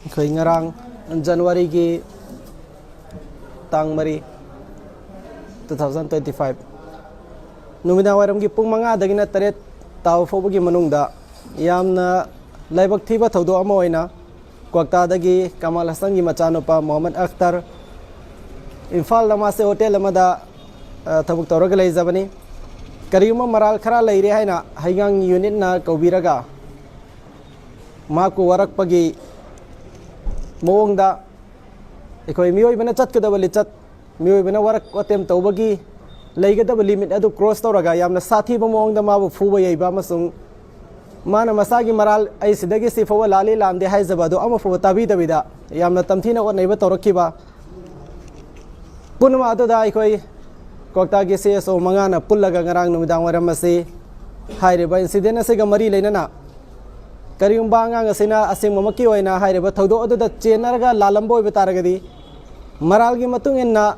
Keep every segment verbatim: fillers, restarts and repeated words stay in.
ꯑꯩꯈꯣꯏ ꯉꯔꯥꯡ ꯖꯅꯋꯥꯔꯤꯒꯤ ꯇꯥꯡ ꯃꯔꯤ, two thousand twenty five, ꯅꯨꯃꯤꯗꯥꯡ ꯋꯥꯏꯔꯝꯒꯤ ꯄꯨꯡ ꯃꯉꯥꯗꯒꯤꯅ ꯇꯔꯦꯠ ꯇꯥꯕ ꯐꯥꯎꯕꯒꯤ ꯃꯅꯨꯡꯗ ꯌꯥꯝꯅ ꯂꯥꯏꯕꯛ ꯊꯤꯕ ꯊꯧꯗꯣꯛ ꯑꯃ ꯑꯣꯏꯅ ꯀ꯭ꯋꯥꯛꯇꯥꯗꯒꯤ ꯀꯃꯥꯜ ꯍꯁꯟꯒꯤ ꯃꯆꯥꯅꯨꯄꯥ ꯃꯣꯍꯝꯃꯗ ꯑꯈꯇꯔ ꯏꯝꯐꯥꯜꯗ ꯃꯥꯁꯦ ꯍꯣꯇꯦꯜ ꯑꯃꯗ, ꯑ, ꯊꯕꯛ ꯇꯧꯔꯒ ꯂꯩꯖꯕꯅꯤ꯫ ꯀꯔꯤꯒꯨꯝꯕ ꯃꯔꯥꯜ ꯈꯔ ꯂꯩꯔꯦ ꯍꯥꯏꯅ ꯍꯩꯉꯥꯡ ꯌꯨꯅꯤꯠꯅ ꯀꯧꯕꯤꯔꯒ ꯃꯍꯥꯛꯄꯨ ꯋꯥꯔꯛꯄꯒꯤ ꯃꯑꯣꯡꯗ ꯑꯩꯈꯣꯏ ꯃꯤꯑꯣꯏꯕꯅ ꯆꯠꯀꯗꯕ ꯂꯤꯆꯠ, ꯃꯤꯑꯣꯏꯕꯅ ꯋꯥꯔꯛ ꯋꯥꯇꯦꯝ ꯇꯧꯕꯒꯤ ꯂꯩꯒꯗꯕ ꯂꯤꯃꯤꯠ ꯑꯗꯨ ꯀ꯭ꯔꯣꯁ ꯇꯧꯔꯒ ꯌꯥꯝꯅ ꯁꯥꯊꯤꯕ ꯃꯑꯣꯡꯗ ꯃꯥꯕꯨ ꯐꯨꯕ ꯌꯩꯕ ꯑꯃꯁꯨꯡ ꯃꯥꯅ ꯃꯁꯥꯒꯤ ꯃꯔꯥꯜ, "ꯑꯩ ꯁꯤꯗꯒꯤ ꯁꯤ ꯐꯥꯎꯕ ꯂꯥꯜꯂꯤ ꯂꯥꯟꯗꯦ" ꯍꯥꯏꯖꯕ ꯑꯗꯨ ꯑꯃꯐꯥꯎꯕ ꯇꯥꯕꯤꯗꯕꯤꯗ ꯌꯥꯝꯅ ꯇꯝꯊꯤꯅ ꯑꯣꯠꯅꯩꯕ ꯇꯧꯔꯛꯈꯤꯕ ꯄꯨꯝꯅꯃꯛ ꯑꯗꯨꯗ ꯑꯩꯈꯣꯏ ꯀ꯭ꯋꯥꯛꯇꯥꯒꯤ C S O ꯃꯉꯥꯅ ꯄꯨꯜꯂꯒ ꯉꯔꯥꯡ ꯅꯨꯃꯤꯗꯥꯡ ꯋꯥꯏꯔꯝ ꯑꯁꯤ ꯍꯥꯏꯔꯤꯕ ꯏꯟꯁꯤꯗꯦꯟ ꯑꯁꯤꯒ ꯃꯔꯤ ꯂꯩꯅꯅ ꯀꯔꯤꯒꯨꯝꯕ ꯑꯉꯥꯡ ꯑꯁꯤꯅ ꯑꯁꯦꯡꯕꯃꯛꯀꯤ ꯑꯣꯏꯅ ꯍꯥꯏꯔꯤꯕ ꯊꯧꯗꯣꯛ ꯑꯗꯨꯗ ꯆꯦꯟꯅꯔꯒ ꯂꯥꯜꯂꯝꯕ ꯑꯣꯏꯕ ꯇꯥꯔꯒꯗꯤ, ꯃꯔꯥꯜꯒꯤ ꯃꯇꯨꯡ ꯏꯟꯅ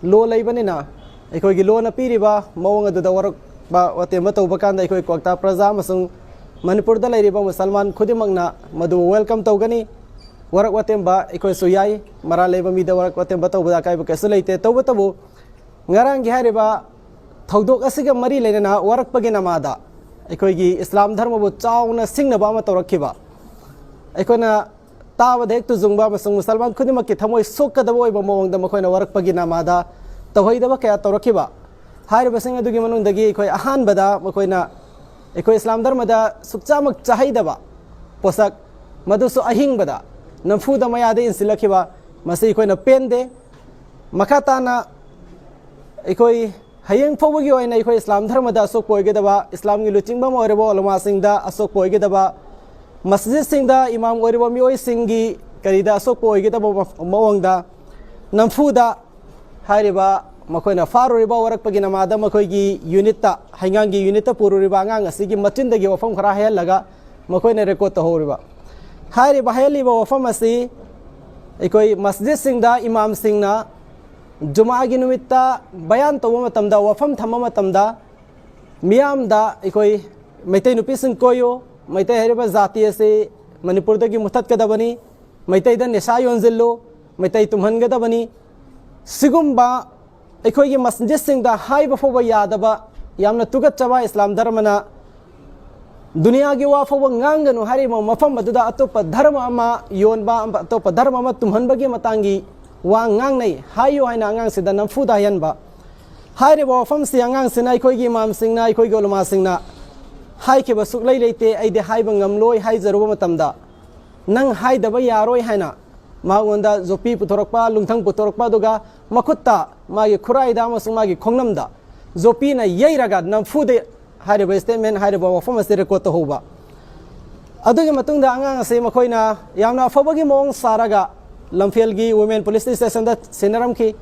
ꯂꯣ ꯂꯩꯕꯅꯤꯅ, ꯑꯩꯈꯣꯏꯒꯤ ꯂꯣꯅ ꯄꯤꯔꯤꯕ ꯃꯑꯣꯡ ꯑꯗꯨꯗ ꯋꯥꯔꯛꯄ ꯋꯥꯇꯦꯝꯕ ꯇꯧꯕ ꯀꯥꯟꯗ ꯑꯩꯈꯣꯏ ꯀ꯭ꯋꯥꯛꯇꯥ ꯄ꯭ꯔꯖꯥ ꯑꯃꯁꯨꯡ ꯃꯅꯤꯄꯨꯔꯗ ꯂꯩꯔꯤꯕ ꯃꯨꯁꯜꯃꯥꯟ ꯈꯨꯗꯤꯡꯃꯛꯅ ꯃꯗꯨ ꯋꯦꯜꯀꯝ ꯇꯧꯒꯅꯤ꯫ ꯋꯥꯔꯛ ꯋꯥꯇꯦꯝꯕ ꯑꯩꯈꯣꯏꯁꯨ ꯌꯥꯏ, ꯃꯔꯥꯜ ꯂꯩꯕ ꯃꯤꯗ ꯋꯥꯔꯛ ꯋꯥꯇꯦꯝꯕ ꯇꯧꯕꯗ ꯑꯀꯥꯏꯕ ꯀꯩꯁꯨ ꯂꯩꯇꯦ꯫ ꯇꯧꯕꯇꯕꯨ ꯉꯔꯥꯡꯒꯤ ꯍꯥꯏꯔꯤꯕ ꯊꯧꯗꯣꯛ ꯑꯁꯤꯒ ꯃꯔꯤ ꯂꯩꯅꯅ ꯋꯥꯔꯛꯄꯒꯤ ꯅꯃꯥꯗ ꯑꯩꯈꯣꯏꯒꯤ ꯏꯁꯂꯥꯝ ꯙꯔꯃꯕꯨ ꯆꯥꯎꯅ ꯁꯤꯡꯅꯕ ꯑꯃ ꯇꯧꯔꯛꯈꯤꯕ, ꯑꯩꯈꯣꯏꯅ ꯇꯥꯕꯗ ꯍꯦꯛ ꯇꯨꯖꯨꯡꯕ ꯑꯃꯁꯨꯡ ꯃꯨꯁꯜꯃꯥꯟ ꯈꯨꯗꯤꯡꯃꯛꯀꯤ ꯊꯃꯣꯏ ꯁꯣꯛꯀꯗꯕ ꯑꯣꯏꯕ ꯃꯑꯣꯡꯗ ꯃꯈꯣꯏꯅ ꯋꯥꯔꯛꯄꯒꯤ ꯅꯃꯥꯗ ꯇꯧꯍꯩꯗꯕ ꯀꯌꯥ ꯇꯧꯔꯛꯈꯤꯕ꯫ ꯍꯥꯏꯔꯤꯕꯁꯤꯡ ꯑꯗꯨꯒꯤ ꯃꯅꯨꯡꯗꯒꯤ ꯑꯩꯈꯣꯏ ꯑꯍꯥꯟꯕꯗ ꯃꯈꯣꯏꯅ ꯑꯩꯈꯣꯏ ꯏꯁꯂꯥꯝ ꯙꯔꯃꯗ ꯁꯨꯛꯆꯥꯃꯛ ꯆꯥꯍꯩꯗꯕ ꯄꯣꯠꯁꯛ, ꯃꯗꯨꯁꯨ ꯑꯍꯤꯡꯕꯗ ꯅꯝꯐꯨꯗ ꯃꯌꯥꯗ ꯏꯟꯁꯤꯜꯂꯛꯈꯤꯕ, ꯃꯁꯤ ꯑꯩꯈꯣꯏꯅ ꯄꯦꯟꯗꯦ꯫ ꯃꯈꯥ ꯇꯥꯅ ꯑꯩꯈꯣꯏ ꯍꯌꯦꯡ ꯐꯥꯎꯕꯒꯤ ꯑꯣꯏꯅ ꯑꯩꯈꯣꯏ ꯏꯁꯂꯥꯝ ꯙꯔꯃꯗ ꯑꯁꯣꯛꯄ ꯑꯣꯏꯒꯗꯕ, ꯏꯁꯂꯥꯝꯒꯤ ꯂꯨꯆꯤꯡꯕ ꯑꯃ ꯑꯣꯏꯔꯕ ꯎꯂꯃꯥꯁꯤꯡꯗ ꯑꯁꯣꯛꯄ ꯑꯣꯏꯒꯗꯕ, ꯃꯁꯖꯤꯗꯁꯤꯡꯗ ꯏꯃꯥꯝ ꯑꯣꯏꯔꯤꯕ ꯃꯤꯑꯣꯏꯁꯤꯡꯒꯤ ꯀꯔꯤꯗ ꯑꯁꯣꯛꯄ ꯑꯣꯏꯒꯗꯕ ꯃ-, ꯃꯑꯣꯡꯗ ꯅꯝꯐꯨꯗ ꯍꯥꯏꯔꯤꯕ ꯃꯈꯣꯏꯅ ꯐꯥꯔꯨꯔꯤꯕ ꯋꯥꯔꯛꯄꯒꯤ ꯅꯃꯥꯗ ꯃꯈꯣꯏꯒꯤ ꯌꯨꯅꯤꯠꯇ, ꯍꯩꯉꯥꯡꯒꯤ ꯌꯨꯅꯤꯠꯇ ꯄꯨꯔꯨꯔꯤꯕ ꯑꯉꯥꯡ ꯑꯁꯤꯒꯤ ꯃꯆꯤꯟꯗꯒꯤ ꯋꯥꯐꯝ ꯈꯔ ꯍꯥꯏꯍꯜꯂꯒ ꯃꯈꯣꯏꯅ ꯔꯦꯀꯣꯔꯠ ꯇꯧꯍꯧꯔꯤꯕ꯫ ꯍꯥꯏꯔꯤꯕ ꯍꯥꯏꯍꯜꯂꯤꯕ ꯋꯥꯐꯝ ꯑꯁꯤ ꯑꯩꯈꯣꯏ ꯃꯁꯖꯤꯗꯁꯤꯡꯗ ꯏꯃꯥꯝꯁꯤꯡꯅ ꯖꯨꯃꯥꯒꯤ ꯅꯨꯃꯤꯠꯇ ꯕꯌꯥꯟ ꯇꯧꯕ ꯃꯇꯝꯗ, ꯋꯥꯐꯝ ꯊꯝꯕ ꯃꯇꯝꯗ ꯃꯤꯌꯥꯝꯗ ꯑꯩꯈꯣꯏ ꯃꯩꯇꯩ ꯅꯨꯄꯤꯁꯤꯡ ꯀꯣꯏꯌꯨ, ꯃꯩꯇꯩ ꯍꯥꯏꯔꯤꯕ ꯖꯥꯇꯤ ꯑꯁꯤ ꯃꯅꯤꯄꯨꯔꯗꯒꯤ ꯃꯨꯊꯠꯀꯗꯕꯅꯤ, ꯃꯩꯇꯩꯗ ꯅꯤꯁꯥ ꯌꯣꯟꯁꯤꯜꯂꯨ, ꯃꯩꯇꯩ ꯇꯨꯝꯍꯟꯒꯗꯕꯅꯤ꯫ ꯁꯤꯒꯨꯝꯕ ꯑꯩꯈꯣꯏꯒꯤ ꯃꯁꯖꯤꯠꯁꯤꯡꯗ ꯍꯥꯏꯕ ꯐꯥꯎꯕ ꯌꯥꯗꯕ, ꯌꯥꯝꯅ ꯇꯨꯀꯠꯆꯕ ꯏꯁꯂꯥꯝ ꯙꯔꯃꯅ ꯗꯨꯅꯤꯌꯥꯒꯤ ꯋꯥ ꯐꯥꯎꯕ ꯉꯥꯡꯒꯅꯨ ꯍꯥꯏꯔꯤꯕ ꯃꯐꯝ ꯑꯗꯨꯗ ꯑꯇꯣꯞꯄ ꯙꯔꯃ ꯑꯃ ꯌꯣꯟꯕ, ꯑꯇꯣꯞꯄ ꯙꯔꯃ ꯑꯃ ꯇꯨꯝꯍꯟꯕꯒꯤ ꯃꯇꯥꯡꯒꯤ ꯋꯥ ꯉꯥꯡꯅꯩ꯫ ꯍꯥꯏꯌꯨ ꯍꯥꯏꯅ ꯑꯉꯥꯡꯁꯤꯗ ꯅꯝꯐꯨꯗ ꯍꯥꯏꯍꯟꯕ꯫ ꯍꯥꯏꯔꯤꯕ ꯋꯥꯐꯝꯁꯤ ꯑꯉꯥꯡꯁꯤꯅ ꯑꯩꯈꯣꯏꯒꯤ ꯏꯃꯥꯝꯁꯤꯡꯅ, ꯑꯩꯈꯣꯏꯒꯤ ꯎꯂꯃꯥꯁꯤꯡꯅ ꯍꯥꯏꯈꯤꯕ ꯁꯨꯛꯂꯩ ꯂꯩꯇꯦ, ꯑꯩꯗꯤ ꯍꯥꯏꯕ ꯉꯝꯂꯣꯏ ꯍꯥꯏꯖꯔꯨꯕ ꯃꯇꯝꯗ, ꯅꯪ ꯍꯥꯏꯗꯕ ꯌꯥꯔꯣꯏ ꯍꯥꯏꯅ ꯃꯉꯣꯟꯗ ꯖꯣꯄꯤ ꯄꯨꯊꯣꯔꯛꯄ, ꯂꯨꯡꯊꯪ ꯄꯨꯊꯣꯔꯛꯄ, ꯑꯗꯨꯒ ꯃꯈꯨꯠꯇ, ꯃꯥꯒꯤ ꯈꯨꯔꯥꯏꯗ ꯑꯃꯁꯨꯡ ꯃꯥꯒꯤ ꯈꯣꯡꯅꯝꯗ ꯖꯣꯄꯤꯅ ꯌꯩꯔꯒ ꯅꯝꯐꯨꯗ ꯍꯥꯏꯔꯤꯕ ꯁ꯭ꯇꯦꯠꯃꯦꯟ, ꯍꯥꯏꯔꯤꯕ ꯋꯥꯐꯝ ꯑꯁꯤ ꯔꯦꯀꯣꯔꯗ ꯇꯧꯍꯧꯕ꯫ ꯑꯗꯨꯒꯤ ꯃꯇꯨꯡꯗ ꯑꯉꯥꯡ ꯑꯁꯤ ꯃꯈꯣꯏꯅ ꯌꯥꯝꯅ ꯑꯐꯕꯒꯤ ꯃꯑꯣꯡ ꯁꯥꯔꯒ ꯂꯝꯐꯦꯜꯒꯤ ꯋꯨꯃꯦꯟ ꯄꯨꯂꯤꯁ ꯁ꯭ꯇꯦꯁꯟꯗ ꯁꯤꯟꯅꯔꯝꯈꯤ꯫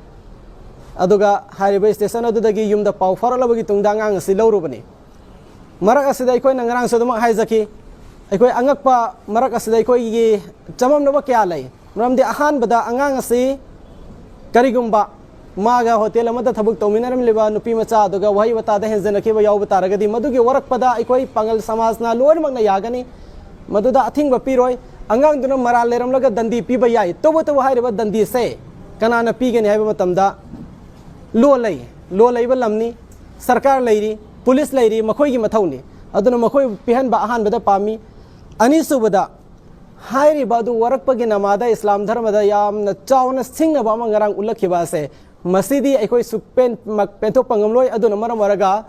ꯑꯗꯨꯒ ꯍꯥꯏꯔꯤꯕ ꯁ꯭ꯇꯦꯁꯟ ꯑꯗꯨꯗꯒꯤ ꯌꯨꯝꯗ ꯄꯥꯎ ꯐꯥꯎꯔꯛꯂꯕꯒꯤ ꯇꯨꯡꯗ ꯑꯉꯥꯡ ꯑꯁꯤ ꯂꯧꯔꯨꯕꯅꯤ꯫ ꯃꯔꯛ ꯑꯁꯤꯗ ꯑꯩꯈꯣꯏꯅ ꯉꯔꯥꯡꯁꯨ ꯑꯗꯨꯃꯛ ꯍꯥꯏꯖꯈꯤ, ꯑꯩꯈꯣꯏ ꯑꯉꯛꯄ ꯃꯔꯛ ꯑꯁꯤꯗ ꯑꯩꯈꯣꯏꯒꯤ ꯆꯃꯝꯅꯕ ꯀꯌꯥ ꯂꯩ꯫ ꯃꯔꯝꯗꯤ ꯑꯍꯥꯟꯕꯗ ꯑꯉꯥꯡ ꯑꯁꯤ ꯀꯔꯤꯒꯨꯝꯕ ꯃꯥꯒ ꯍꯣꯇꯦꯜ ꯑꯃꯗ ꯊꯕꯛ ꯇꯧꯃꯤꯟꯅꯔꯝꯂꯤꯕ ꯅꯨꯄꯤ ꯃꯆꯥ ꯑꯗꯨꯒ ꯋꯥꯍꯩ ꯋꯥꯇꯥꯗ ꯍꯦꯟꯖꯟꯅꯈꯤꯕ ꯌꯥꯎꯕ ꯇꯥꯔꯒꯗꯤ, ꯃꯗꯨꯒꯤ ꯋꯥꯔꯛꯄꯗ ꯑꯩꯈꯣꯏ ꯄꯥꯉꯜ ꯁꯃꯥꯖꯅ ꯂꯣꯏꯅꯃꯛꯅ ꯌꯥꯒꯅꯤ, ꯃꯗꯨꯗ ꯑꯊꯤꯡꯕ ꯄꯤꯔꯣꯏ꯫ ꯑꯉꯥꯡꯗꯨꯅ ꯃꯔꯥꯜ ꯂꯩꯔꯝꯂꯒ ꯗꯟꯗꯤ ꯄꯤꯕ ꯌꯥꯏ꯫ ꯇꯧꯕꯇꯕꯨ ꯍꯥꯏꯔꯤꯕ ꯗꯟꯗꯤꯁꯦ ꯀꯅꯥꯅ ꯄꯤꯒꯅꯤ ꯍꯥꯏꯕ ꯃꯇꯝꯗ, ꯂꯣ ꯂꯩ, ꯂꯣ ꯂꯩꯕ ꯂꯝꯅꯤ, ꯁꯔꯀꯥꯔ ꯂꯩꯔꯤ, ꯄꯨꯂꯤꯁ ꯂꯩꯔꯤ, ꯃꯈꯣꯏꯒꯤ ꯃꯊꯧꯅꯤ꯫ ꯑꯗꯨꯅ ꯃꯈꯣꯏ ꯄꯤꯍꯟꯕ ꯑꯍꯥꯟꯕꯗ ꯄꯥꯝꯃꯤ꯫ ꯑꯅꯤꯁꯨꯕꯗ, ꯍꯥꯏꯔꯤꯕ ꯑꯗꯨ ꯋꯥꯔꯛꯄꯒꯤ ꯅꯃꯥꯗ ꯏꯁꯂꯥꯝ ꯙꯔꯃꯗ ꯌꯥꯝꯅ ꯆꯥꯎꯅ ꯁꯤꯡꯅꯕ ꯑꯃ ꯉꯔꯥꯡ ꯎꯠꯂꯛꯈꯤꯕ ꯑꯁꯦ, ꯃꯁꯤꯗꯤ ꯑꯩꯈꯣꯏ ꯁꯨꯛꯄꯦꯟ-, ꯃꯛ-, ꯄꯦꯟꯊꯣꯛꯄ ꯉꯝꯂꯣꯏ꯫ ꯑꯗꯨꯅ ꯃꯔꯝ ꯑꯣꯏꯔꯒ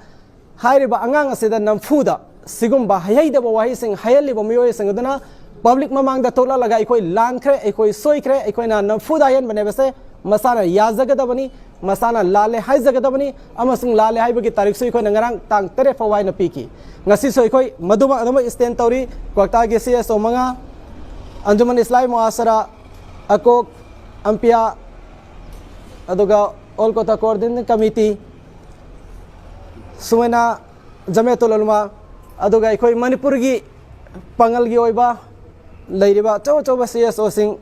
ꯍꯥꯏꯔꯤꯕ ꯑꯉꯥꯡ ꯑꯁꯤꯗ ꯅꯝꯐꯨꯗ ꯁꯤꯒꯨꯝꯕ ꯍꯩꯍꯩꯗꯕ ꯋꯥꯍꯩꯁꯤꯡ ꯍꯥꯏꯍꯜꯂꯤꯕ ꯃꯤꯑꯣꯏꯁꯤꯡ ꯑꯗꯨꯅ ꯄꯕ꯭ꯂꯤꯛ ꯃꯃꯥꯡꯗ ꯊꯣꯛꯂꯛꯂꯒ ꯑꯩꯈꯣꯏ ꯂꯥꯟꯈ꯭ꯔꯦ, ꯑꯩꯈꯣꯏ ꯁꯣꯏꯈ꯭ꯔꯦ, ꯑꯩꯈꯣꯏꯅ ꯅꯝꯐꯨꯗ ꯍꯥꯏꯍꯟꯕꯅꯦꯕꯁꯦ ꯃꯁꯥꯅ ꯌꯥꯖꯒꯗꯕꯅꯤ, ꯃꯁꯥꯅ ꯂꯥꯜꯂꯦ ꯍꯥꯏꯖꯒꯗꯕꯅꯤ, ꯑꯃꯁꯨꯡ ꯂꯥꯜꯂꯦ ꯍꯥꯏꯕꯒꯤ ꯇꯥꯔꯤꯛꯁꯨ ꯑꯩꯈꯣꯏꯅ ꯉꯔꯥꯡ ꯇꯥꯡ ꯇꯔꯦꯠ ꯐꯥꯎꯕ ꯍꯥꯏꯅ ꯄꯤꯈꯤ꯫ ꯉꯁꯤꯁꯨ ꯑꯩꯈꯣꯏ ꯃꯗꯨꯃꯛ ꯑꯗꯨꯃꯛ ꯁ꯭ꯇꯦꯟ ꯇꯧꯔꯤ꯫ ꯀ꯭ꯋꯥꯛꯇꯥꯒꯤ ꯁꯤ ꯑꯦꯁ ꯑꯣ ꯃꯉꯥ, ꯑꯟꯖꯨꯃꯟ ꯏꯁꯂꯥꯍꯤ ꯃꯨꯑꯥꯁꯔꯥ, ꯑꯀꯣꯛ, ꯑꯝꯄꯤꯌꯥ, ꯑꯗꯨꯒ ꯑꯣꯜ ꯀꯣꯊꯥ ꯀꯣꯑꯣꯔꯗꯤꯅꯦꯁꯟ ꯀꯃꯤꯇꯤ, ꯁꯨꯃꯥꯏꯅ ꯖꯃꯦꯇꯨꯜ ꯎꯂꯃꯥ, ꯑꯗꯨꯒ ꯑꯩꯈꯣꯏ ꯃꯅꯤꯄꯨꯔꯒꯤ ꯄꯥꯉꯜꯒꯤ ꯑꯣꯏꯕ ꯂꯩꯔꯤꯕ ꯑꯆꯧ ꯑꯆꯧꯕ ꯁꯤ ꯑꯦꯁ ꯑꯣꯁꯤꯡ,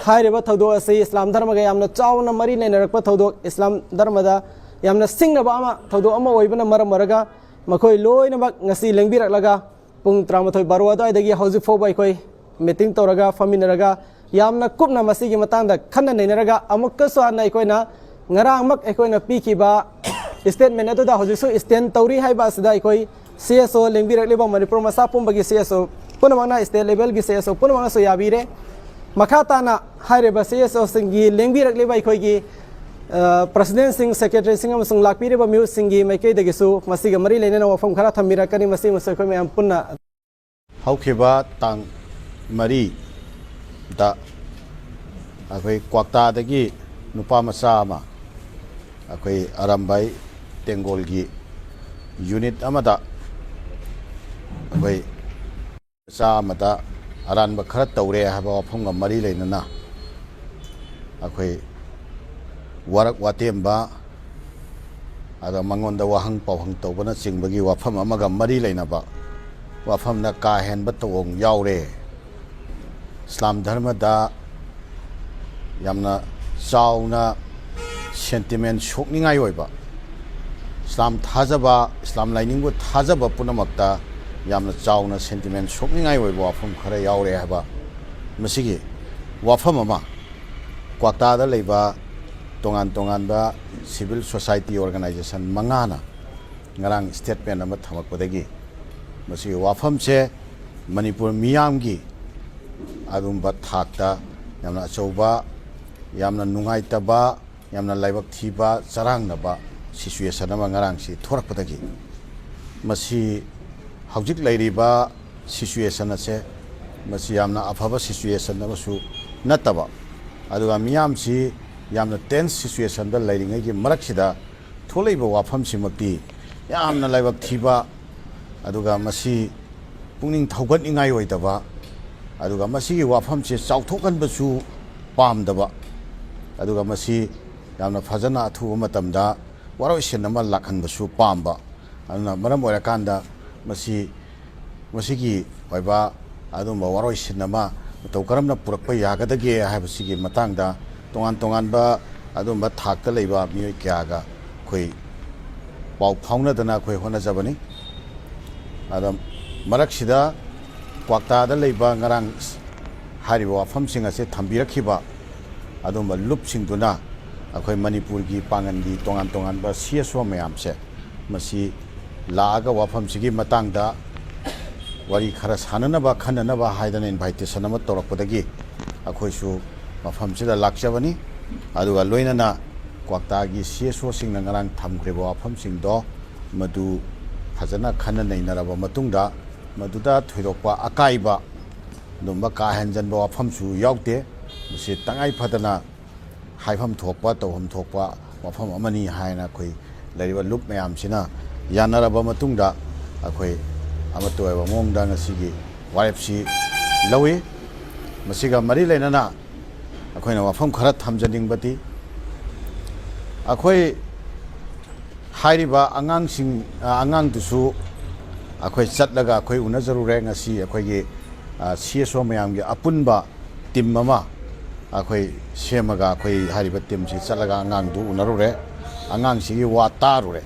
ꯍꯥꯏꯔꯤꯕ ꯊꯧꯗꯣꯛ ꯑꯁꯤ ꯏꯁꯂꯥꯝ ꯙꯔꯃꯒ ꯌꯥꯝꯅ ꯆꯥꯎꯅ ꯃꯔꯤ ꯂꯩꯅꯔꯛꯄ ꯊꯧꯗꯣꯛ, ꯏꯁꯂꯥꯝ ꯙꯔꯃꯗ ꯌꯥꯝꯅ ꯁꯤꯡꯅꯕ ꯑꯃ, ꯊꯧꯗꯣꯛ ꯑꯃ ꯑꯣꯏꯕꯅ ꯃꯔꯝ ꯑꯣꯏꯔꯒ ꯃꯈꯣꯏ ꯂꯣꯏꯅꯃꯛ ꯉꯁꯤ ꯂꯦꯡꯕꯤꯔꯛꯂꯒ ꯄꯨꯡ ꯇꯔꯥꯃꯥꯊꯣꯏ ꯕꯥꯔꯣ ꯑꯗꯨꯋꯥꯏꯗꯒꯤ ꯍꯧꯖꯤꯛ ꯐꯥꯎꯕ ꯑꯩꯈꯣꯏ ꯃꯤꯇꯤꯡ ꯇꯧꯔꯒ, ꯐꯝꯃꯤꯟꯅꯔꯒ ꯌꯥꯝꯅ ꯀꯨꯞꯅ ꯃꯁꯤꯒꯤ ꯃꯇꯥꯡꯗ ꯈꯟꯅ ꯅꯩꯅꯔꯒ, ꯑꯃꯨꯛꯀꯁꯨ ꯍꯟꯅ ꯑꯩꯈꯣꯏꯅ ꯉꯔꯥꯡꯃꯛ ꯑꯩꯈꯣꯏꯅ ꯄꯤꯈꯤꯕ statement ꯑꯗꯨꯗ ꯍꯧꯖꯤꯛꯁꯨ stand ꯇꯧꯔꯤ ꯍꯥꯏꯕ ꯑꯁꯤꯗ ꯑꯩꯈꯣꯏ C S O ꯂꯦꯡꯕꯤꯔꯛꯂꯤꯕ ꯃꯅꯤꯄꯨꯔ ꯃꯆꯥ ꯄꯨꯝꯕꯒꯤ C S O ꯄꯨꯝꯅꯃꯛꯅ, state level ꯒꯤ C S O ꯄꯨꯝꯅꯃꯛꯅꯁꯨ ꯌꯥꯕꯤꯔꯦ꯫ ꯃꯈꯥ ꯇꯥꯅ ꯍꯥꯏꯔꯤꯕ C S O ꯁꯤꯡꯒꯤ ꯂꯦꯡꯕꯤꯔꯛꯂꯤꯕ ꯑꯩꯈꯣꯏꯒꯤ, ꯑ, president ꯁꯤꯡ, secretary ꯁꯤꯡ ꯑꯃꯁꯨꯡ ꯂꯥꯛꯄꯤꯔꯤꯕ ꯃꯤꯑꯣꯏꯁꯤꯡꯒꯤ ꯃꯥꯏꯀꯩꯗꯒꯤꯁꯨ ꯃꯁꯤꯒ ꯃꯔꯤ ꯂꯩꯅꯅ ꯋꯥꯐꯝ ꯈꯔ ꯊꯝꯕꯤꯔꯛꯀꯅꯤ꯫ ꯃꯁꯤꯃꯁꯨ ꯑꯩꯈꯣꯏ ꯃꯌꯥꯝ ꯄꯨꯟꯅ ꯍꯧꯈꯤꯕ ꯇꯥꯡ ꯃꯔꯤꯗ ꯑꯩꯈꯣꯏ ꯀ꯭ꯋꯥꯛꯇꯥꯗꯒꯤ ꯅꯨꯄꯥ ꯃꯆꯥ ꯑꯃ ꯑꯩꯈꯣꯏ ꯑꯔꯥꯝꯕꯥꯏ ꯇꯦꯡꯒꯣꯜꯒꯤ unit ꯑꯃꯗ ꯑꯩꯈꯣꯏ ꯃꯆꯥ ꯑꯃꯗ ꯑꯔꯥꯟꯕ ꯈꯔ ꯇꯧꯔꯦ ꯍꯥꯏꯕ ꯋꯥꯐꯝꯒ ꯃꯔꯤ ꯂꯩꯅꯅ ꯑꯩꯈꯣꯏ ꯋꯥꯔꯛ ꯋꯥꯇꯦꯝꯕ, ꯑꯗ ꯃꯉꯣꯟꯗ ꯋꯥꯍꯪ ꯄꯥꯎꯍꯪ ꯇꯧꯕꯅꯆꯤꯡꯕꯒꯤ ꯋꯥꯐꯝ ꯑꯃꯒ ꯃꯔꯤ ꯂꯩꯅꯕ ꯋꯥꯐꯝꯗ ꯀꯥ ꯍꯦꯟꯕ ꯊꯧꯑꯣꯡ ꯌꯥꯎꯔꯦ꯫ ꯏꯁꯂꯥꯝ ꯙꯔꯃꯗ ꯌꯥꯝꯅ ꯆꯥꯎꯅ sentiment ꯁꯣꯛꯅꯤꯡꯉꯥꯏ ꯑꯣꯏꯕ, ꯏꯁꯂꯥꯝ ꯊꯥꯖꯕ, ꯏꯁꯂꯥꯝ ꯂꯥꯏꯅꯤꯡꯕꯨ ꯊꯥꯖꯕ ꯄꯨꯝꯅꯃꯛꯇ ꯌꯥꯝꯅ ꯆꯥꯎꯅ sentiment ꯁꯣꯛꯅꯤꯡꯉꯥꯏ ꯑꯣꯏꯕ ꯋꯥꯐꯝ ꯈꯔ ꯌꯥꯎꯔꯦ ꯍꯥꯏꯕ ꯃꯁꯤꯒꯤ ꯋꯥꯐꯝ ꯑꯃ ꯀ꯭ꯋꯥꯛꯇꯥꯗ ꯂꯩꯕ ꯇꯣꯉꯥꯟ ꯇꯣꯉꯥꯟꯕ civil society organization ꯃꯉꯥꯅ ꯉꯔꯥꯡ statement ꯑꯃ ꯊꯝꯃꯛꯄꯗꯒꯤ ꯃꯁꯤꯒꯤ ꯋꯥꯐꯝꯁꯦ ꯃꯅꯤꯄꯨꯔ ꯃꯤꯌꯥꯝꯒꯤ ꯑꯗꯨꯝꯕ ꯊꯥꯛꯇ ꯌꯥꯝꯅ ꯑꯆꯧꯕ, ꯌꯥꯝꯅ ꯅꯨꯡꯉꯥꯏꯇꯕ, ꯌꯥꯝꯅ ꯂꯥꯏꯕꯛ ꯊꯤꯕ, ꯆꯔꯥꯡꯅꯕ situation ꯑꯃ ꯉꯔꯥꯡꯁꯤ ꯊꯣꯔꯛꯄꯗꯒꯤ ꯃꯁꯤ ꯍꯧꯖꯤꯛ ꯂꯩꯔꯤꯕ situation ꯑꯁꯦ ꯃꯁꯤ ꯌꯥꯝꯅ ꯑꯐꯕ situation ꯑꯃꯁꯨ ꯅꯠꯇꯕ, ꯑꯗꯨꯒ ꯃꯤꯌꯥꯝꯁꯤ ꯌꯥꯝꯅ tense situationꯗ ꯂꯩꯔꯤꯉꯩꯒꯤ ꯃꯔꯛꯁꯤꯗ ꯊꯣꯛꯂꯛꯏꯕ ꯋꯥꯐꯝꯁꯤꯃꯛꯇꯤ ꯌꯥꯝꯅ ꯂꯥꯏꯕꯛ ꯊꯤꯕ, ꯑꯗꯨꯒ ꯃꯁꯤ ꯄꯨꯛꯅꯤꯡ ꯊꯧꯒꯠꯅꯤꯡꯉꯥꯏ ꯑꯣꯏꯗꯕ, ꯑꯗꯨꯒ ꯃꯁꯤꯒꯤ ꯋꯥꯐꯝꯁꯦ ꯆꯥꯎꯊꯣꯛꯍꯟꯕꯁꯨ ꯄꯥꯝꯗꯕ, ꯑꯗꯨꯒ ꯃꯁꯤ ꯌꯥꯝꯅ ꯐꯖꯅ ꯑꯊꯨꯕ ꯃꯇꯝꯗ ꯋꯥꯔꯣꯏꯁꯤꯟ ꯑꯃ ꯂꯥꯛꯍꯟꯕꯁꯨ ꯄꯥꯝꯕ꯫ ꯑꯗꯨꯅ ꯃꯔꯝ ꯑꯣꯏꯔꯀꯥꯟꯗ ꯃꯁꯤ, ꯃꯁꯤꯒꯤ ꯑꯣꯏꯕ ꯑꯗꯨꯝꯕ ꯋꯥꯔꯣꯏꯁꯤꯟ ꯑꯃ ꯃꯇꯧ ꯀꯔꯝꯅ ꯄꯨꯔꯛꯄ ꯌꯥꯒꯗꯒꯦ ꯍꯥꯏꯕꯁꯤꯒꯤ ꯃꯇꯥꯡꯗ ꯇꯣꯉꯥꯟ ꯇꯣꯉꯥꯟꯕ ꯑꯗꯨꯝꯕ ꯊꯥꯛꯇ ꯂꯩꯕ ꯃꯤꯑꯣꯏ ꯀꯌꯥꯒ ꯑꯩꯈꯣꯏ ꯄꯥꯎ ꯐꯥꯎꯅꯗꯅ ꯑꯩꯈꯣꯏ ꯍꯣꯠꯅꯖꯕꯅꯤ꯫ ꯑꯗ ꯃꯔꯛꯁꯤꯗ ꯀ꯭ꯋꯥꯛꯇꯥꯗ ꯂꯩꯕ ꯉꯔꯥꯡ ꯍꯥꯏꯔꯤꯕ ꯋꯥꯐꯝꯁꯤꯡ ꯑꯁꯤ ꯊꯝꯕꯤꯔꯛꯈꯤꯕ ꯑꯗꯨꯝꯕ ꯂꯨꯞꯁꯤꯡꯗꯨꯅ ꯑꯩꯈꯣꯏ ꯃꯅꯤꯄꯨꯔꯒꯤ ꯄꯥꯡꯒꯜꯒꯤ ꯇꯣꯉꯥꯟ ꯇꯣꯉꯥꯟꯕ ꯁꯤ ꯑꯦꯁ ꯑꯣ ꯃꯌꯥꯝꯁꯦ ꯃꯁꯤ ꯂꯥꯛꯑꯒ ꯋꯥꯐꯝꯁꯤꯒꯤ ꯃꯇꯥꯡꯗ ꯋꯥꯔꯤ ꯈꯔ ꯁꯥꯟꯅꯅꯕ, ꯈꯟꯅꯅꯕ ꯍꯥꯏꯗꯅ ꯏꯟꯚꯥꯏꯇꯦꯁꯟ ꯑꯃ ꯇꯧꯔꯛꯄꯗꯒꯤ ꯑꯩꯈꯣꯏꯁꯨ ꯃꯐꯝꯁꯤꯗ ꯂꯥꯛꯆꯕꯅꯤ꯫ ꯑꯗꯨꯒ ꯂꯣꯏꯅꯅ ꯀ꯭ꯋꯥꯛꯇꯥꯒꯤ ꯁꯤ ꯑꯦꯁ ꯑꯣꯁꯤꯡꯅ ꯉꯔꯥꯡ ꯊꯝꯈ꯭ꯔꯤꯕ ꯋꯥꯐꯝꯁꯤꯡꯗꯣ ꯃꯗꯨ ꯐꯖꯅ ꯈꯟꯅ ꯅꯩꯅꯔꯕ ꯃꯇꯨꯡꯗ ꯃꯗꯨꯗ ꯊꯣꯏꯗꯣꯛꯄ ꯑꯀꯥꯏꯕ ꯑꯗꯨꯝꯕ ꯀꯥ ꯍꯦꯟꯖꯟꯕ ꯋꯥꯐꯝꯁꯨ ꯌꯥꯎꯗꯦ꯫ ꯃꯁꯤ ꯇꯉꯥꯏ ꯐꯗꯅ ꯍꯥꯏꯐꯝ ꯊꯣꯛꯄ, ꯇꯧꯐꯝ ꯊꯣꯛꯄ ꯋꯥꯐꯝ ꯑꯃꯅꯤ ꯍꯥꯏꯅ ꯑꯩꯈꯣꯏ ꯂꯩꯔꯤꯕ ꯂꯨꯞ ꯃꯌꯥꯝꯁꯤꯅ ꯌꯥꯅꯔꯕ ꯃꯇꯨꯡꯗ ꯑꯩꯈꯣꯏ ꯑꯃꯠꯇ ꯑꯣꯏꯕ ꯃꯑꯣꯡꯗ ꯉꯁꯤꯒꯤ ꯋꯥꯔꯦꯞꯁꯤ ꯂꯧꯏ꯫ ꯃꯁꯤꯒ ꯃꯔꯤ ꯂꯩꯅꯅ ꯑꯩꯈꯣꯏꯅ ꯋꯥꯐꯝ ꯈꯔ ꯊꯝꯖꯅꯤꯡꯕꯗꯤ, ꯑꯩꯈꯣꯏ ꯍꯥꯏꯔꯤꯕ ꯑꯉꯥꯡꯁꯤꯡ, ꯑ, ꯑꯉꯥꯡꯗꯨꯁꯨ ꯑꯩꯈꯣꯏ ꯆꯠꯂꯒ ꯑꯩꯈꯣꯏ ꯎꯅꯖꯔꯨꯔꯦ꯫ ꯉꯁꯤ ꯑꯩꯈꯣꯏꯒꯤ, ꯑ, ꯁꯤ ꯑꯦꯁ ꯑꯣ ꯃꯌꯥꯝꯒꯤ ꯑꯄꯨꯟꯕ ꯇꯤꯝ ꯑꯃ ꯑꯩꯈꯣꯏ ꯁꯦꯝꯃꯒ ꯑꯩꯈꯣꯏ ꯍꯥꯏꯔꯤꯕ ꯇꯤꯝꯁꯤ ꯆꯠꯂꯒ ꯑꯉꯥꯡꯗꯨ ꯎꯅꯔꯨꯔꯦ, ꯑꯉꯥꯡꯁꯤꯒꯤ ꯋꯥ ꯇꯥꯔꯨꯔꯦ꯫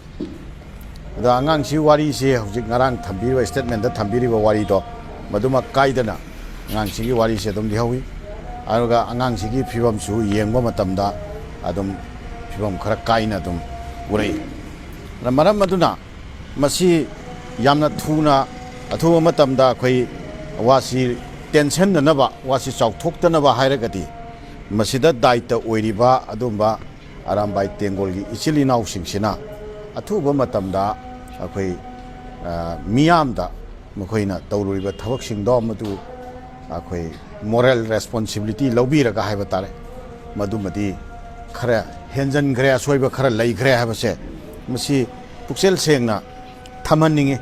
ꯑꯗꯣ ꯑꯉꯥꯡꯁꯤ ꯋꯥꯔꯤꯁꯦ ꯍꯧꯖꯤꯛ ꯉꯔꯥꯡ ꯊꯝꯕꯤꯔꯤꯕ, ꯁ꯭ꯇꯦꯠꯃꯦꯟꯗ ꯊꯝꯕꯤꯔꯤꯕ ꯋꯥꯔꯤꯗꯣ ꯃꯗꯨꯃꯛ ꯀꯥꯏꯗꯅ ꯑꯉꯥꯡꯁꯤꯒꯤ ꯋꯥꯔꯤꯁꯦ ꯑꯗꯨꯝ ꯂꯤꯍꯧꯏ꯫ ꯑꯗꯨꯒ ꯑꯉꯥꯡꯁꯤꯒꯤ ꯐꯤꯕꯝꯁꯨ ꯌꯦꯡꯕ ꯃꯇꯝꯗ ꯑꯗꯨꯝ ꯐꯤꯕꯝ ꯈꯔ ꯀꯥꯏꯅ ꯑꯗꯨꯝ ꯎꯔꯛꯏ꯫ ꯑꯗꯨꯅ ꯃꯔꯝ ꯑꯗꯨꯅ ꯃꯁꯤ ꯌꯥꯝꯅ ꯊꯨꯅ, ꯑꯊꯨꯕ ꯃꯇꯝꯗ ꯑꯩꯈꯣꯏ ꯋꯥꯁꯤ ꯇꯦꯟꯁꯟꯅꯅꯕ, ꯋꯥꯁꯤ ꯆꯥꯎꯊꯣꯛꯇꯅꯕ ꯍꯥꯏꯔꯒꯗꯤ ꯃꯁꯤꯗ ꯗꯥꯏꯇ ꯑꯣꯏꯔꯤꯕ ꯑꯗꯨꯝꯕ ꯑꯔꯥꯝꯕꯥꯏ ꯇꯦꯡꯒꯣꯜꯒꯤ ꯏꯆꯤꯜ ꯏꯅꯥꯎꯁꯤꯡꯁꯤꯅ ꯑꯊꯨꯕ ꯃꯇꯝꯗ ꯑꯩꯈꯣꯏ, ꯑ, ꯃꯤꯌꯥꯝꯗ ꯃꯈꯣꯏꯅ ꯇꯧꯔꯨꯔꯤꯕ ꯊꯕꯛꯁꯤꯡꯗꯣ ꯃꯗꯨ ꯑꯩꯈꯣꯏ ꯃꯣꯔꯦꯜ ꯔꯦꯁꯄꯣꯟꯁꯤꯕꯤꯂꯤꯇꯤ ꯂꯧꯕꯤꯔꯒ ꯍꯥꯏꯕ ꯇꯥꯔꯦ, ꯃꯗꯨꯃꯗꯤ ꯈꯔ ꯍꯦꯟꯖꯟꯈ꯭ꯔꯦ, ꯑꯁꯣꯏꯕ ꯈꯔ ꯂꯩꯈ꯭ꯔꯦ ꯍꯥꯏꯕꯁꯦ ꯃꯁꯤ ꯄꯨꯛꯆꯦꯜ ꯁꯦꯡꯅ ꯊꯝꯍꯟꯅꯤꯡꯉꯤ꯫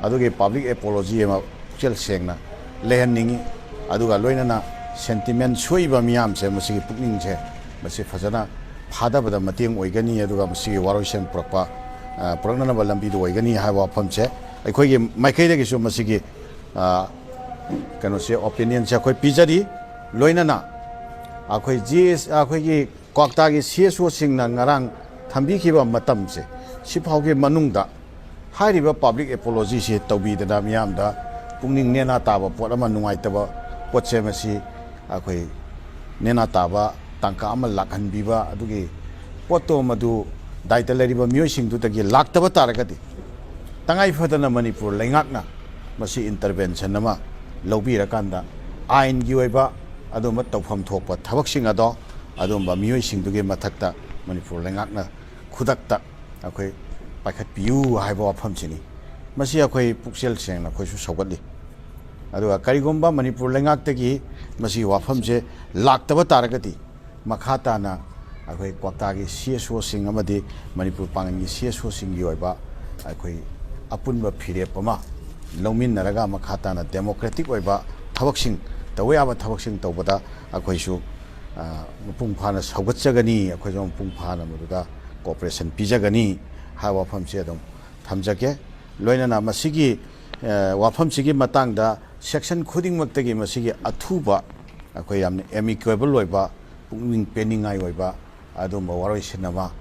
ꯑꯗꯨꯒꯤ ꯄꯕ꯭ꯂꯤꯛ ꯑꯦꯄꯣꯂꯣꯖꯤ ꯑꯃ ꯄꯨꯛꯆꯦꯜ ꯁꯦꯡꯅ ꯂꯩꯍꯟꯅꯤꯡꯉꯤ꯫ ꯑꯗꯨꯒ ꯂꯣꯏꯅꯅ ꯁꯦꯟꯇꯤꯃꯦꯟ ꯁꯣꯛꯏꯕ ꯃꯤꯌꯥꯝꯁꯦ ꯃꯁꯤꯒꯤ ꯄꯨꯛꯅꯤꯡꯁꯦ ꯃꯁꯤ ꯐꯖꯅ ꯐꯥꯗꯕꯗ ꯃꯇꯦꯡ ꯑꯣꯏꯒꯅꯤ, ꯑꯗꯨꯒ ꯃꯁꯤꯒꯤ ꯋꯥꯔꯣꯏꯁꯤꯟ ꯄꯨꯔꯛꯄ, ꯑ, ꯄꯨꯔꯛꯅꯅꯕ ꯂꯝꯕꯤꯗ ꯑꯣꯏꯒꯅꯤ ꯍꯥꯏꯕ ꯋꯥꯐꯝꯁꯦ ꯑꯩꯈꯣꯏꯒꯤ ꯃꯥꯏꯀꯩꯗꯒꯤꯁꯨ ꯃꯁꯤꯒꯤ, ꯑ, ꯀꯩꯅꯣꯁꯦ, ꯑꯣꯄꯤꯅꯤꯌꯟꯁꯦ ꯑꯩꯈꯣꯏ ꯄꯤꯖꯔꯤ꯫ ꯂꯣꯏꯅꯅ ꯑꯩꯈꯣꯏ ꯖꯤ ꯑꯦꯁ, ꯑꯩꯈꯣꯏꯒꯤ ꯀ꯭ꯋꯥꯛꯇꯥꯒꯤ ꯁꯤ ꯑꯦꯁ ꯑꯣꯁꯤꯡꯅ ꯉꯔꯥꯡ ꯊꯝꯕꯤꯈꯤꯕ ꯃꯇꯝꯁꯦ ꯁꯤꯐꯥꯎꯒꯤ ꯃꯅꯨꯡꯗ ꯍꯥꯏꯔꯤꯕ ꯄꯕ꯭ꯂꯤꯛ ꯑꯦꯄꯣꯂꯣꯖꯤꯁꯤ ꯇꯧꯕꯤꯗꯅ ꯃꯤꯌꯥꯝꯗ ꯄꯨꯛꯅꯤꯡ ꯅꯦꯅꯥ ꯇꯥꯕ ꯄꯣꯠ ꯑꯃ, ꯅꯨꯡꯉꯥꯏꯇꯕ ꯄꯣꯠꯁꯦ, ꯃꯁꯤ ꯑꯩꯈꯣꯏ ꯅꯦꯅꯥ ꯇꯥꯕ ꯇꯥꯡꯀꯛ ꯑꯃ ꯂꯥꯛꯍꯟꯕꯤꯕ, ꯑꯗꯨꯒꯤ ꯄꯣꯠꯇꯣ ꯃꯗꯨ ꯗꯥꯏꯇ ꯂꯩꯔꯤꯕ ꯃꯤꯑꯣꯏꯁꯤꯡꯗꯨꯗꯒꯤ ꯂꯥꯛꯇꯕ ꯇꯥꯔꯒꯗꯤ, ꯇꯉꯥꯏ ꯐꯗꯅ ꯃꯅꯤꯄꯨꯔ ꯂꯩꯉꯥꯛꯅ ꯃꯁꯤ ꯏꯟꯇꯔꯚꯦꯟꯁꯟ ꯑꯃ ꯂꯧꯕꯤꯔꯀꯥꯟꯗ, ꯑꯥꯏꯟꯒꯤ ꯑꯣꯏꯕ ꯑꯗꯨꯝꯕ ꯇꯧꯐꯝ ꯊꯣꯛꯄ ꯊꯕꯛꯁꯤꯡ ꯑꯗꯣ, ꯑꯗꯨꯝꯕ ꯃꯤꯑꯣꯏꯁꯤꯡꯗꯨꯒꯤ ꯃꯊꯛꯇ ꯃꯅꯤꯄꯨꯔ ꯂꯩꯉꯥꯛꯅ ꯈꯨꯗꯛꯇ ꯑꯩꯈꯣꯏ ꯄꯥꯏꯈꯠꯄꯤꯌꯨ ꯍꯥꯏꯕ ꯋꯥꯐꯝꯁꯤꯅꯤ꯫ ꯃꯁꯤ ꯑꯩꯈꯣꯏ ꯄꯨꯛꯆꯦꯜ ꯁꯦꯡꯅ ꯑꯩꯈꯣꯏꯁꯨ ꯁꯧꯒꯠꯂꯤ꯫ ꯑꯗꯨꯒ ꯀꯔꯤꯒꯨꯝꯕ ꯃꯅꯤꯄꯨꯔ ꯂꯩꯉꯥꯛꯇꯒꯤ ꯃꯁꯤ ꯋꯥꯐꯝꯁꯦ ꯂꯥꯛꯇꯕ ꯇꯥꯔꯒꯗꯤ, ꯃꯈꯥ ꯇꯥꯅ ꯑꯩꯈꯣꯏ ꯀ꯭ꯋꯥꯛꯇꯥꯒꯤ ꯁꯤ ꯑꯦꯁ ꯑꯣꯁꯤꯡ ꯑꯃꯗꯤ ꯃꯅꯤꯄꯨꯔ ꯄꯥꯡꯒꯟꯒꯤ ꯁꯤ ꯑꯦꯁ ꯑꯣꯁꯤꯡꯒꯤ ꯑꯣꯏꯕ ꯑꯩꯈꯣꯏ ꯑꯄꯨꯟꯕ ꯐꯤꯔꯦꯞ ꯑꯃ ꯂꯧꯃꯤꯟꯅꯔꯒ, ꯃꯈꯥ ꯇꯥꯅ ꯗꯦꯃꯣꯀ꯭ꯔꯦꯇꯤꯛ ꯑꯣꯏꯕ ꯊꯕꯛꯁꯤꯡ, ꯇꯧꯕ ꯌꯥꯕ ꯊꯕꯛꯁꯤꯡ ꯇꯧꯕꯗ ꯑꯩꯈꯣꯏꯁꯨ, ꯑ, ꯃꯄꯨꯡ ꯐꯥꯅ ꯁꯧꯒꯠꯆꯒꯅꯤ, ꯑꯩꯈꯣꯏꯁꯨ ꯃꯄꯨꯡ ꯐꯥꯅ ꯃꯗꯨꯗ ꯀꯣꯑꯣꯄꯔꯦꯁꯟ ꯄꯤꯖꯒꯅꯤ ꯍꯥꯏꯕ ꯋꯥꯐꯝꯁꯤ ꯑꯗꯨꯝ ꯊꯝꯖꯒꯦ꯫ ꯂꯣꯏꯅꯅ ꯃꯁꯤꯒꯤ, ꯑ, ꯋꯥꯐꯝꯁꯤꯒꯤ ꯃꯇꯥꯡꯗ ꯁꯦꯛꯁꯟ ꯈꯨꯗꯤꯡꯃꯛꯇꯒꯤ ꯃꯁꯤꯒꯤ ꯑꯊꯨꯕ, ꯑꯩꯈꯣꯏ ꯌꯥꯝꯅ ꯑꯦꯃꯤꯀꯦꯕꯜ ꯑꯣꯏꯕ, ꯄꯨꯛꯅꯤꯡ ꯄꯦꯟꯅꯤꯡꯉꯥꯏ ꯑꯣꯏꯕ ꯑꯗꯨꯝꯕ ꯋꯥꯔꯣꯏꯁꯤꯟ ꯑꯃ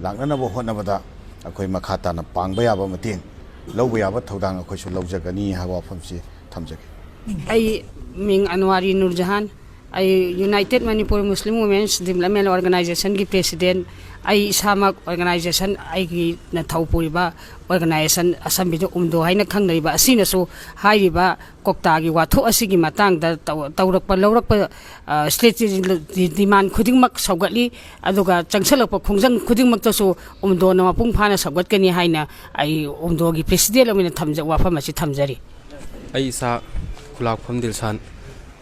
ꯂꯥꯛꯅꯅꯕ ꯍꯣꯠꯅꯕꯗ ꯑꯩꯈꯣꯏ ꯃꯈꯥ ꯇꯥꯅ ꯄꯥꯡꯕ ꯌꯥꯕ ꯃꯇꯦꯡ ꯂꯧꯕ ꯌꯥꯕ ꯊꯧꯗꯥꯡ ꯑꯩꯈꯣꯏꯁꯨ ꯂꯧꯖꯒꯅꯤ ꯍꯥꯏꯕ ꯋꯥꯐꯝꯁꯤ ꯊꯝꯖꯒꯦ꯫ ꯑꯩ ꯃꯤꯡ ꯑꯅꯋꯥꯔꯤ ꯅꯨꯔꯖꯍꯥꯟ꯫ ꯑꯩ ꯌꯨꯅꯥꯏꯇꯦꯠ ꯃꯅꯤꯄꯨꯔ ꯃꯨꯁꯂꯤꯝ ꯋꯨꯃꯦꯟꯁ ꯗꯤꯕ꯭ꯂꯞꯃꯦꯟ ꯑꯣꯔꯒꯅꯥꯏꯖꯦꯁꯟꯒꯤ ꯄ꯭ꯔꯦꯁꯤꯗꯦꯟ꯫ ꯑꯩ ꯏꯁꯥꯃꯛ ꯑꯣꯔꯒꯅꯥꯏꯖꯦꯁꯟ, ꯑꯩꯒꯤꯅ ꯊꯧ ꯄꯨꯔꯤꯕ ꯑꯣꯔꯒꯅꯥꯏꯖꯦꯁꯟ ꯑꯁꯝꯕꯤꯗꯨ ꯎꯝꯗꯣ ꯍꯥꯏꯅ ꯈꯪꯅꯔꯤꯕ ꯑꯁꯤꯅꯁꯨ ꯍꯥꯏꯔꯤꯕ ꯀꯣꯛꯇꯥꯒꯤ ꯋꯥꯊꯣꯛ ꯑꯁꯤꯒꯤ ꯃꯇꯥꯡꯗ ꯇꯧ-, ꯇꯧꯔꯛꯄ, ꯂꯧꯔꯛꯄ, ꯑ, ꯁ꯭ꯇꯦꯠꯀꯤ ꯗꯤꯃꯥꯟ ꯈꯨꯗꯤꯡꯃꯛ ꯁꯧꯒꯠꯂꯤ꯫ ꯑꯗꯨꯒ ꯆꯪꯁꯜꯂꯛꯄ ꯈꯣꯡꯖꯪ ꯈꯨꯗꯤꯡꯃꯛꯇꯁꯨ ꯎꯝꯗꯣꯅ ꯃꯄꯨꯡ ꯐꯥꯅ ꯁꯧꯒꯠꯀꯅꯤ ꯍꯥꯏꯅ ꯑꯩ ꯎꯝꯗꯣꯒꯤ ꯄ꯭ꯔꯦꯁꯤꯗꯦꯟ ꯑꯣꯏꯅ ꯊꯝꯖ-, ꯋꯥꯐꯝ ꯑꯁꯤ ꯊꯝꯖꯔꯤ꯫ ꯑꯩ ꯏꯁꯥ ꯈꯨꯂꯥꯛꯐꯝ ꯗꯤꯜꯁꯥꯟ,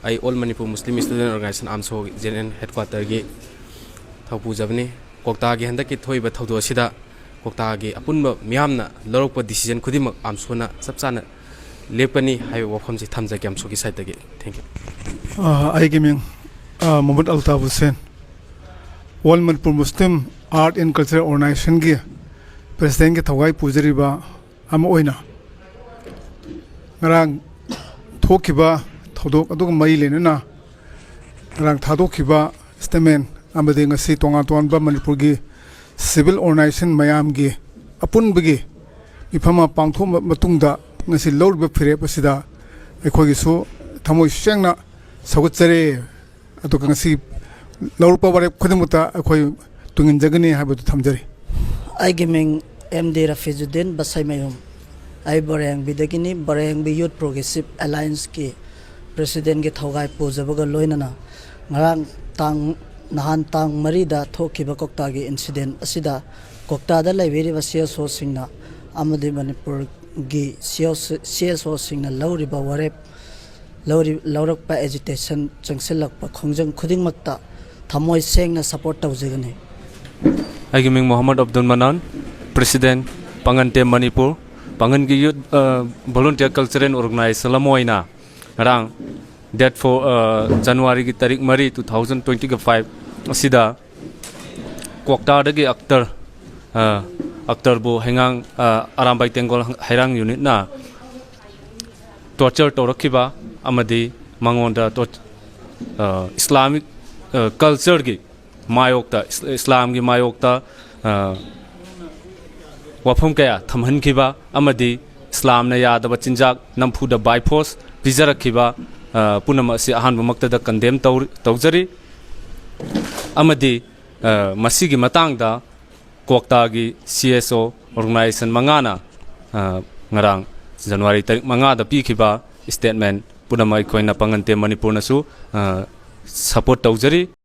ꯑꯩ ꯑꯣꯜ ꯃꯅꯤꯄꯨꯔ ꯃꯨꯁꯂꯤꯝ ꯁ꯭ꯇꯨꯗꯦꯟ ꯑꯣꯔꯒꯅꯥꯏꯖꯦꯁꯟ, ꯑꯥꯝꯁꯣ ꯖꯦꯅꯔꯦꯜ ꯍꯦꯗꯀ꯭ꯋꯥꯇꯔꯒꯤ ꯊꯧꯄꯨꯖꯕꯅꯤ꯫ ꯀꯣꯛꯇꯥꯒꯤ ꯍꯟꯗꯛꯀꯤ ꯊꯣꯛꯏꯕ ꯊꯧꯗꯣꯛ ꯑꯁꯤꯗ ꯀꯣꯛꯇꯥꯒꯤ ꯑꯄꯨꯟꯕ ꯃꯤꯌꯥꯝꯅ ꯂꯧꯔꯛꯄ ꯗꯤꯁꯤꯖꯟ ꯈꯨꯗꯤꯡꯃꯛ ꯑꯥꯝꯁꯣꯅ ꯆꯞ ꯆꯥꯅ ꯂꯦꯞꯀꯅꯤ ꯍꯥꯏꯕ ꯋꯥꯐꯝꯁꯤ ꯊꯝꯖꯒꯦ ꯑꯥꯝꯁꯣꯒꯤ ꯁꯥꯏꯠꯇꯒꯤ꯫ Thank you꯫ ꯑ, ꯑꯩꯒꯤ ꯃꯤꯡ, ꯑ, Muhammad Altaf Hussain, all Manipur Muslim art and culture ꯑꯣꯔꯒꯅꯥꯏꯖꯦꯁꯟꯒꯤ ꯄ꯭ꯔꯦꯁꯤꯗꯦꯟꯒꯤ ꯊꯧꯒꯥꯏ ꯄꯨꯖꯔꯤꯕ ꯑꯃ ꯑꯣꯏꯅ, ꯉꯔꯥꯡ ꯊꯣꯛꯈꯤꯕ ꯊꯧꯗꯣꯛ ꯑꯗꯨꯒ ꯃꯔꯤ ꯂꯩꯅꯅ ꯉꯔꯥꯡ ꯊꯥꯗꯣꯛꯈꯤꯕ ꯁ꯭ꯇꯦꯠꯃꯦꯟ ꯑꯃꯗꯤ ꯉꯁꯤ ꯇꯣꯉꯥꯟ ꯇꯣꯉꯥꯟꯕ ꯃꯅꯤꯄꯨꯔꯒꯤ ꯁꯤꯚꯤꯜ ꯑꯣꯔꯒꯅꯥꯏꯖꯦꯁꯟ ꯃꯌꯥꯝꯒꯤ ꯑꯄꯨꯟꯕꯒꯤ ꯃꯤꯐꯝ ꯑꯃ ꯄꯥꯡꯊꯣꯛꯑꯕ ꯃꯇꯨꯡꯗ, ꯉꯁꯤ ꯂꯧꯔꯤꯕ ꯐꯤꯔꯦꯞ ꯑꯁꯤꯗ ꯑꯩꯈꯣꯏꯒꯤꯁꯨ ꯊꯃꯣꯏ ꯁꯦꯡꯅ ꯁꯧꯒꯠꯆꯔꯤ꯫ ꯑꯗꯨꯒ ꯉꯁꯤ ꯂꯧꯔꯛꯄ ꯋꯥꯔꯦꯞ ꯈꯨꯗꯤꯡꯃꯛꯇ ꯑꯩꯈꯣꯏ ꯇꯨꯡꯏꯟꯖꯒꯅꯤ ꯍꯥꯏꯕꯗꯨ ꯊꯝꯖꯔꯤ꯫ ꯑꯩꯒꯤ ꯃꯤꯡ ꯑꯦꯝ ꯗꯤ ꯔꯐꯤꯖꯨꯗꯤꯟ ꯕꯁꯩꯃꯌꯨꯝ꯫ ꯑꯩ ꯕꯣꯔꯦꯡꯕꯤꯗꯒꯤꯅꯤ꯫ ꯕꯣꯔꯦꯡꯕꯤ ꯌꯨꯠ ꯄ꯭ꯔꯣꯒ꯭ꯔꯦꯁꯤꯞ ꯑꯦꯂꯥꯏꯟꯁꯀꯤ ꯄ꯭ꯔꯦꯁꯤꯗꯦꯟꯒꯤ ꯊꯧꯒꯥꯏ ꯄꯨꯖꯕꯒ ꯂꯣꯏꯅꯅ ꯉꯔꯥꯡ ꯇꯥꯡ, ꯅꯍꯥꯟ ꯇꯥꯡ ꯃꯔꯤꯗ ꯊꯣꯛꯈꯤꯕ ꯀꯣꯛꯇꯥꯒꯤ ꯏꯟꯁꯤꯗꯦꯟ ꯑꯁꯤꯗ ꯀꯣꯛꯇꯥꯗ ꯂꯩꯕꯤꯔꯤꯕ ꯁꯤ ꯑꯦꯁ ꯑꯣꯁꯤꯡꯅ ꯑꯃꯗꯤ ꯃꯅꯤꯄꯨꯔꯒꯤ ꯁꯤ ꯑꯦꯁ, ꯁꯤ ꯑꯦꯁ ꯑꯣꯁꯤꯡꯅ ꯂꯧꯔꯤꯕ ꯋꯥꯔꯦꯞ, ꯂꯧꯔꯤ-, ꯂꯧꯔꯛꯄ ꯑꯦꯖꯤꯇꯦꯁꯟ, ꯆꯪꯁꯤꯜꯂꯛꯄ ꯈꯣꯡꯖꯪ ꯈꯨꯗꯤꯡꯃꯛꯇ ꯊꯃꯣꯏ ꯁꯦꯡꯅ ꯁꯄꯣꯔꯠ ꯇꯧꯖꯒꯅꯤ꯫ ꯑꯩꯒꯤ ꯃꯤꯡ ꯃꯣꯍꯝꯃꯗ ꯑꯕꯗꯨꯜ ꯃꯅꯥꯟ, ꯄ꯭ꯔꯦꯁꯤꯗꯦꯟ, ꯄꯥꯡꯒꯟ ꯇꯦꯝ ꯃꯅꯤꯄꯨꯔ꯫ ꯄꯥꯡꯒꯟꯒꯤ ꯌꯨꯠ, ꯑ, ꯚꯣꯂꯨꯟꯇꯤꯌꯔ ꯀꯜꯆꯔꯦꯜ ꯑꯣꯔꯒꯅꯥꯏꯖꯦꯁꯟ ꯑꯃ ꯑꯣꯏꯅ ꯉꯔꯥꯡ ꯗꯦꯠ ꯐꯣꯔ, ꯑ, ꯖꯅꯋꯥꯔꯤꯒꯤ ꯇꯥꯔꯤꯛ ꯃꯔꯤ, ꯇꯨ ꯊꯥꯎꯖꯟ ꯇ꯭ꯋꯦꯟꯇꯤꯒ ꯐꯥꯏꯚ ꯑꯁꯤꯗ ꯀ꯭ꯋꯥꯛꯇꯥꯗꯒꯤ ꯑꯛꯇꯔ, ꯑ, ꯑꯛꯇꯔꯕꯨ ꯍꯩꯉꯥꯡ, ꯑ, ꯑꯔꯥꯝꯕꯥꯏ ꯇꯦꯡꯒꯣꯜ ꯍꯩꯔꯥꯡ ꯌꯨꯅꯤꯠꯅ ꯇꯣꯔꯆꯔ ꯇꯧꯔꯛꯈꯤꯕ ꯑꯃꯗꯤ ꯃꯉꯣꯟꯗ ꯇꯣꯔ-, ꯑ, ꯏꯁꯂꯥꯃꯤꯛ, ꯑ, ꯀꯜꯆꯔꯒꯤ ꯃꯥꯌꯣꯛꯇ, ꯏꯁ-, ꯏꯁꯂꯥꯝꯒꯤ ꯃꯥꯌꯣꯛꯇ, ꯑ, ꯋꯥꯐꯝ ꯀꯌꯥ ꯊꯝꯍꯟꯈꯤꯕ ꯑꯃꯗꯤ ꯏꯁꯂꯥꯝꯅ ꯌꯥꯗꯕ ꯆꯤꯟꯖꯥꯛ ꯅꯝꯐꯨꯗ by force ꯄꯤꯖꯔꯛꯈꯤꯕ, ꯑ, ꯄꯨꯝꯅꯃꯛ ꯑꯁꯤ ꯑꯍꯥꯟꯕꯃꯛꯇꯗ ꯀꯟꯗꯦꯝ ꯇꯧ-, ꯇꯧꯖꯔꯤ꯫ ꯑꯃꯗꯤ, ꯑ, ꯃꯁꯤꯒꯤ ꯃꯇꯥꯡꯗ ꯀ꯭ꯋꯥꯛꯇꯥꯒꯤ ꯁꯤ ꯑꯦꯁ ꯑꯣ ꯑꯣꯔꯒꯅꯥꯏꯖꯦꯁꯟ ꯃꯉꯥꯅ, ꯑ, ꯉꯔꯥꯡ ꯖꯅꯋꯥꯔꯤ ꯇꯥꯔꯤꯛ ꯃꯉꯥꯗ ꯄꯤꯈꯤꯕ ꯁ꯭ꯇꯦꯠꯃꯦꯟ ꯄꯨꯝꯅꯃꯛ ꯑꯩꯈꯣꯏꯅ ꯄꯥꯡꯒꯟ ꯇꯦꯝ ꯃꯅꯤꯄꯨꯔꯅꯁꯨ, ꯑ, ꯁꯄꯣꯔꯠ ꯇꯧꯖꯔꯤ꯫